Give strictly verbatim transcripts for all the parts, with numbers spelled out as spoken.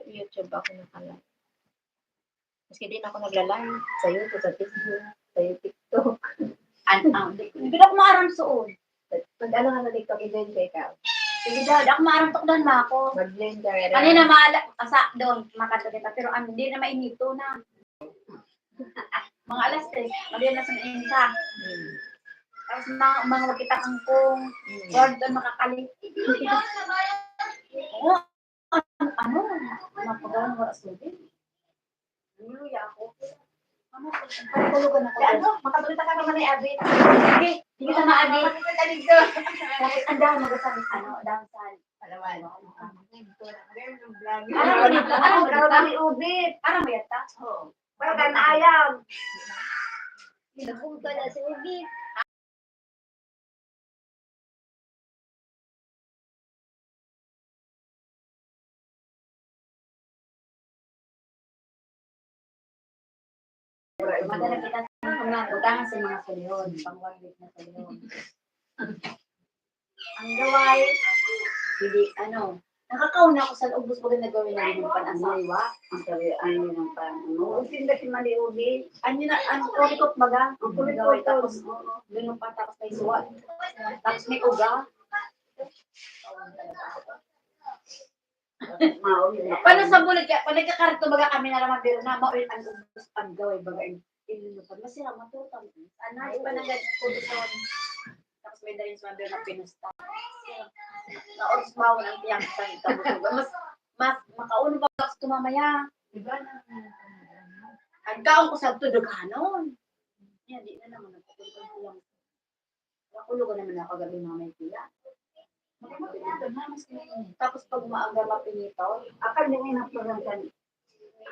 YouTube ako naka-live. Maski di na ako nagla-live sa YouTube, sa Facebook, sa TikTok. An-, ah, di, di na ako maaram suon. Pag ano ka na TikTok, i-join ka ikaw. Sige daw, di ako maaram, tukdan mo ako. Mag-join ka, Rere. Kanina, maala-, asa, doon, makadto kita, pero ano, hindi na mainito na. Mga alas tres, mali na sa mainta. Hmm. Tapos mga, mga wag kita kangkong, Hmm. wag doon makakali. Oo, ano, ano, napagawa ng oras ko din. Luluya ako. Ano, ano, tulugan ako. Ano, makabalita ka naman ni Abby. Sige, sige ka na, Abby. Makikita dito. Tapos ang dami magasabi, ano, dami sa Palawan. Ano, ano, ano, ano, ano, Ubit? Parang may atas. Oo. Parang ayam. Nagpunta na si Ubit. Madala kita sa mga utangan sa mga sulihon, pang one week na sulihon. Ang gaway, hindi, ano, nakakauna ako sa ubos baga nagawin na rin yung pan-asawa. Ang sabi, ano yun ang pan-, ano? Ang tinda si Mali Ubi. Ano na, ano, kurikot baga? Ang kurikot, gaway, tapos, oo, ganun pa, tapos may suwa. Tapos may uga. Mao yun. Paano sa bulig ka? Pag nagkakarto baga kami na naman, pero na, mao yun ang ubos, ang gaway baga, in-, inulutan. Masira, matuto. Ano, di pa nagkakondisyon. Tapos may daling sumabay na pinusta. Naoros mawon ang tiyang sa kabutugan. Mas, mas makaon pa ako sa tumamaya. Diba? Ang kaon ko sa tuduganon. Yan, di na naman nagkakondisyon. Nakulog naman ako kagabi, mga may tiya. Tapos pag maaga mapinitaw, akan din yung nagpagantan.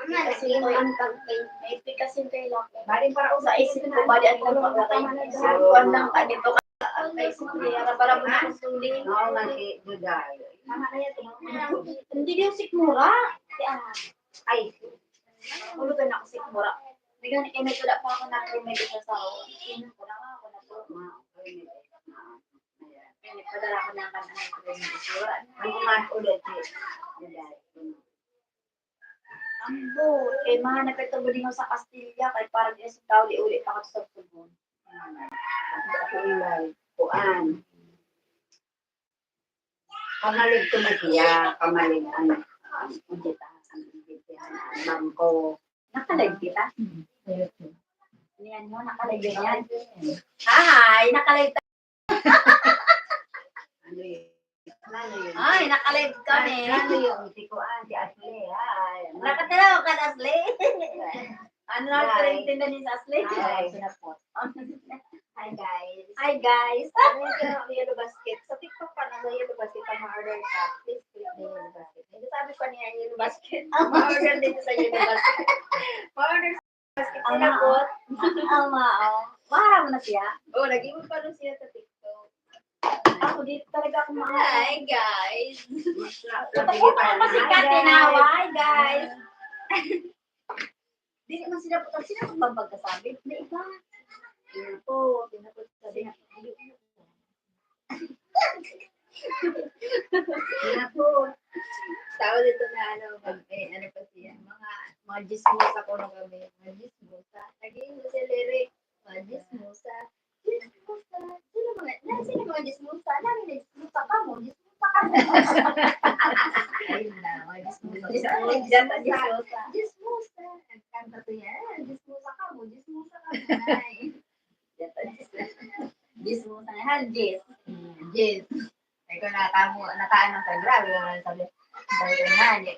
Kasi yung ang tagpay, may pikasin kayo lang. Bali para sa isip ko, bali ang tagpay. Sa kuwan lang ka dito ka. Ang isip ko, yara para mo na kusuli. Oo nga, si Juday. Tama na yan, tumama na. Hindi din sikmura. Kaya, ay, hulugan ako sikmura. May gani kayo, may tula pa ako na cremate sa sao. Inom ko na nga ako na po. Ayan. Ayan, padala ko na ang kanta ng cremate. Ang umahan ulit, si Juday. Ambo, kay mahanap ka ito, bulingaw sa Kastilya, kay parang di na sa tao, di uli pa ka sa Sugon. Ako yung live. Kuan. Kamalig ko na siya, kamalig ang, ang, ang, ang bangko. Nakalive kita? Hmm. Yan mo, nakalive yan. Hi, nakalive Ano yun? Ano yun? Ay, nakalive kami. Ano yun? Si Kuan, si Ashley. Ay, ano? Nakatanaw ka, Ashley? Ano na ang Hi. Tinda ni Ashley? Hi. Sinapot. Hi, guys. Hi, guys. Ano yung yellow basket? Sa TikTok pa na yellow basket, ang order ka. Please click the yellow basket. Hindi sabi pa niya yellow basket. Ang order dito sa yellow basket. Ma-order Basket Ama, sinabot. Ama, oh. Maharap na siya. Oh, nag-iwan pa rin siya sa TikTok. Ako, di talaga ako maharap. Hi, guys. Tapos ako pa kasi Hi, guys. Katinawa. Hi, guys. Di naman sila, sila ang pagkasabi. May iba. Sino po? Sino po sabi na? Tapos ito na ano, pag, eh, ano pa siya, mga, mga chismosa ko na kami, mga chismosa. Naging mo siya lyric, mga chismosa. Chismosa. Sino mga, na, sino mga chismosa? Nami na chismosa ka mo, chismosa ka mo. Ayun na, mga chismosa. Chismosa, chismosa. Chismosa. Nagkanta to yan. Chismosa ka mo, chismosa ka mo. Ay. Jis mo sa han, Jis. Mm, Jis. Ay, kung nakatago, nakaano ka, grabe naman sabi. Sabi ko nga, di.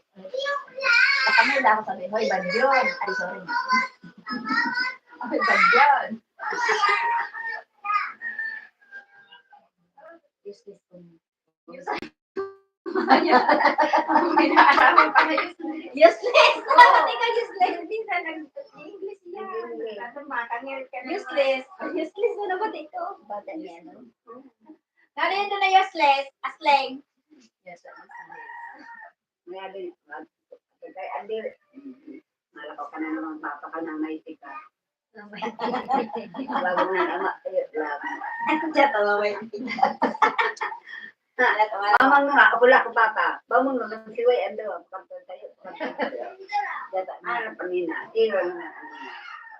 Nakamula ako, sabi, "Hoy, Badyon." Ay, sorry. "Hoy, Badyon." Useless ko na. Ang pinaaral pa na useless. Useless! Bakit ikaw useless? Hindi na nag-English yan. Hindi. Bakit makangil ka na? Useless. Useless na naman ito. Bata niya, no? Ano yun doon na useless? Asleng. Yes, useless. May adi, mag-, kay Adi, malakaw ka na naman, papakanangay ka. Bago na naman, ayun lang. Diyan, tawa, wait. Mamang nga, ako lang, ako, papa. Bamon mo, nang siway, ano, pagkantay tayo. Data na. Ano pa nina? Tiro na.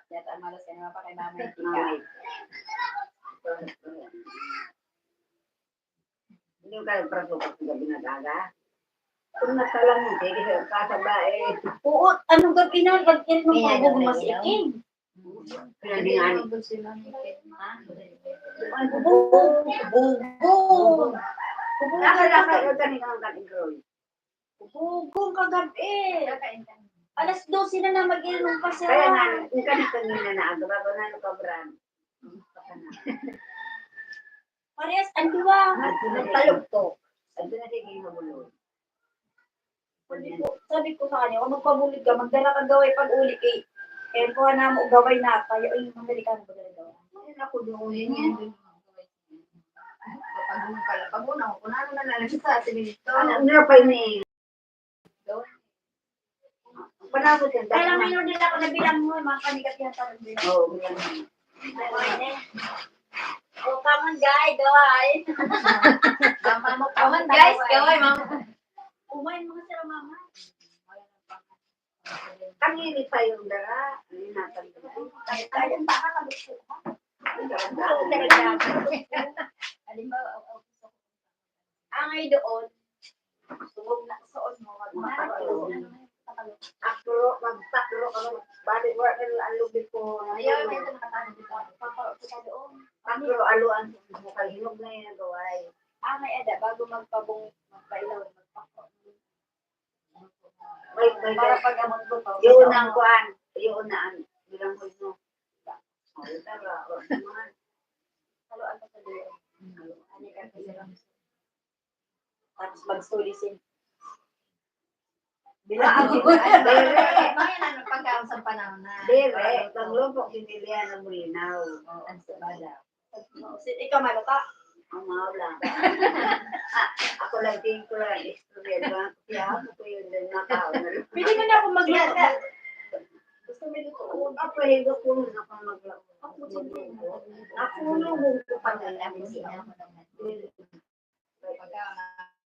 Data malas ka na pa kay mama. Mama. Hindi ka nagparatok sa gabi na gaga? Kung nasalang mo, sige, sa kasaba, eh. Oo, ano gabi na, pag-inom ko, Kaya bugo naman mas yun. Iking. Kaya di nga, eh. Ang bugo, bugo. Bugo. Nasa lang kayo, ganito ang katigroy. Bugo kagabi. Alas dose na na, mag-inom pa siya. Kaya nga, yung kanina na aga, bago na nagka-brand. Parehas, ang duwa. Nagtalog to. Ang duwa, sige, yung magulo. Sabi ko, sabi ko sa kanya, "Kung magpabulod ka, magdala ka gaway pag uli, eh." Kaya kuha na mo, gaway na, kaya, "Ay, mamili ka ng gaway." Ay, naku, doon, yun yan, doon, yung gaway. Pag-una ka lang, pag-una ko, kung ano na lang, sa atin, ito. Ano, ano pa yun, eh? Panahon ko, Kaya lang, may nila ako nabilang mo, mga panigat yan, parang bilang. Oo, bilang. O, come on, guys, gaway. Mama mo, come on, guys, gaway, mama. Kumain mga sila, mama. Kanini pa yung dara, ay, natanda. Ay, ay, ang baka ka gusto ko. Ang dara, dara, dara. Halimbawa, o, o, gusto ko. Angay doon, sungog na soon mo, magpakalo. Akro, magpaklo ka, bali, wala na ang lubid ko. Ayaw, may ito nakatago dito. Pakalo kita doon. Paklo, alo ang susunod mo, kay hinog na yung gaway. Ah, may ada, bago magpabung-, magpailaw, magpaklo. May, may, para pag amon ko to, yun ang kuan, yun na ang bilang ko yun. Ay, tara, o, naman. Haluan ko sa dulo. Haluan ka sa dulo. Tapos magsulisin. Bila ako. Dire. Mga yan, ano, pagkaon sa panahon na. Dire, pagluto, pinilihan ng mulinaw. Oo, ang sabada. Si, ikaw, maluto? Ang mga wala. Ah, ako lang, tingin ko lang, istorya ba? Kaya ako po yun, din nakaon na lang. Pwede mo na ako magluto. Gusto mo luto? Ako, higo ko muna akong magluto. Ako, ako, nung ko pa na lang.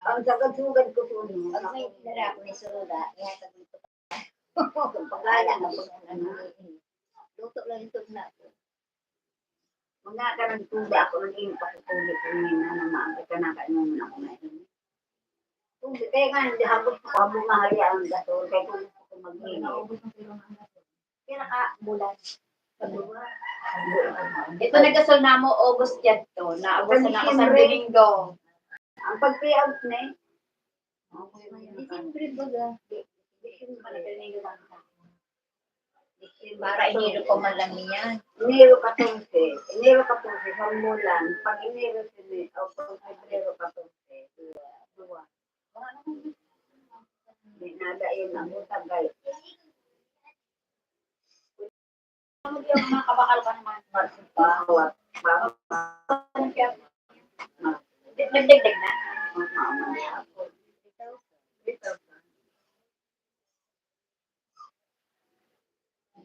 Ang sagad-sugad ko po nun. Pag may dara ako ni Suruga, ihatag mo ito. Pagkaya na po. Luto lang ito na. Mga ka nagtuda ako, naging pakituli ko ngayon na naman, kaya nakain mo muna ako ngayon. Kung di, kaya nga, hindi habot ko, habot mahali ang gasol, kaya kung gusto ko mag-inom. Pira ka bulan? Ito, nagasol na mo, August yan to. Naubos na ako sa Domingo. Ang pag-pay out na eh. December baga. December, Domingo lang. Para Enero pa man lang niyan. Enero katorse. Enero katorse, isang bulan. Pag Enero, sine-, o pag Pebrero, katorse. Dua. Dua. Di nada yun, ang utang, guys. Ano yung mga kabakal ka naman? Bawat, bawat. Nagdagdag na?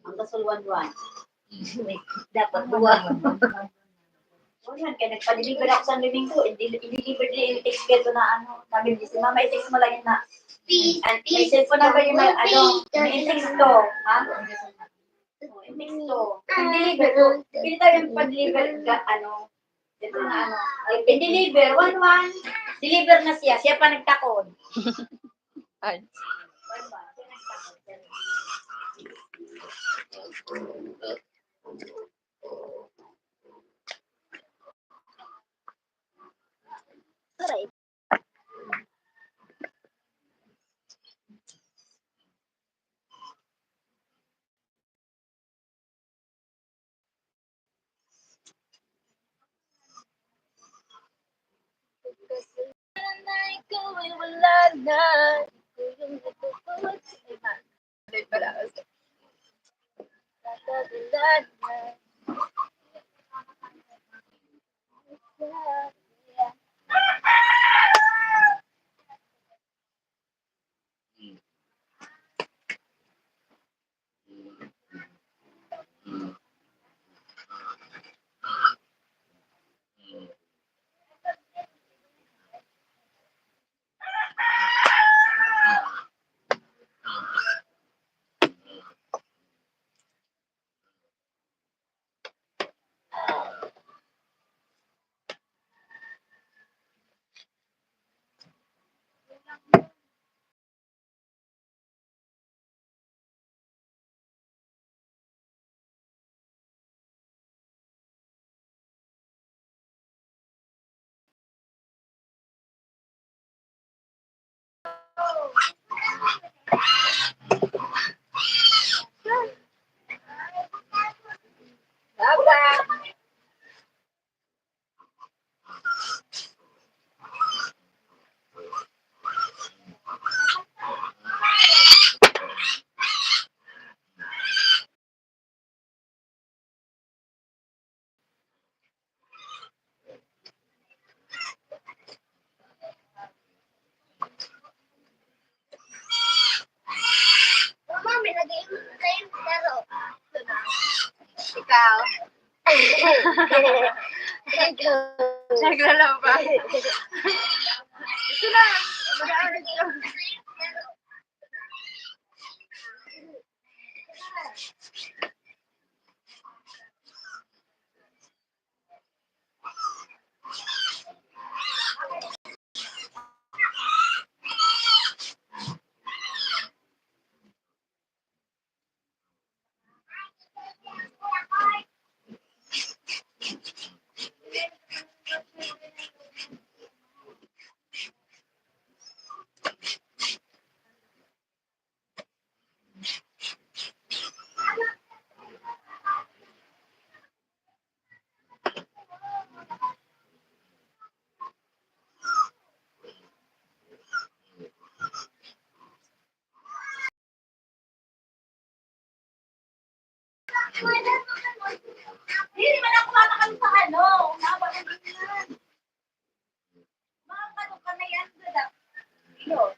Ang gasol, one one. Dapat dua. One one, kaya nagpa-deliver ako sa Domingo, i-, i-deliver din, i-text ko ito na ano, sabi ni si Mama, i-text mo lang yun na, ah, may cellphone number yun na, ano, i-text ko, ha? O, i-text ko. I-deliver ko, pwede tayo yung pa-deliver, ga-, ano, ito na, ano, i-deliver, one one, deliver na siya, siya pa nagtakod. Ay. Aray. Mama, may nag-iim kayo, pero ito na. Ikaw. Ikaw. Naglalaba. Ito na. Mag-aaral ka. Hindi man ako matakal sa ano, unawa ng ganyan. Mga paano ka na yan, dada? Iyo.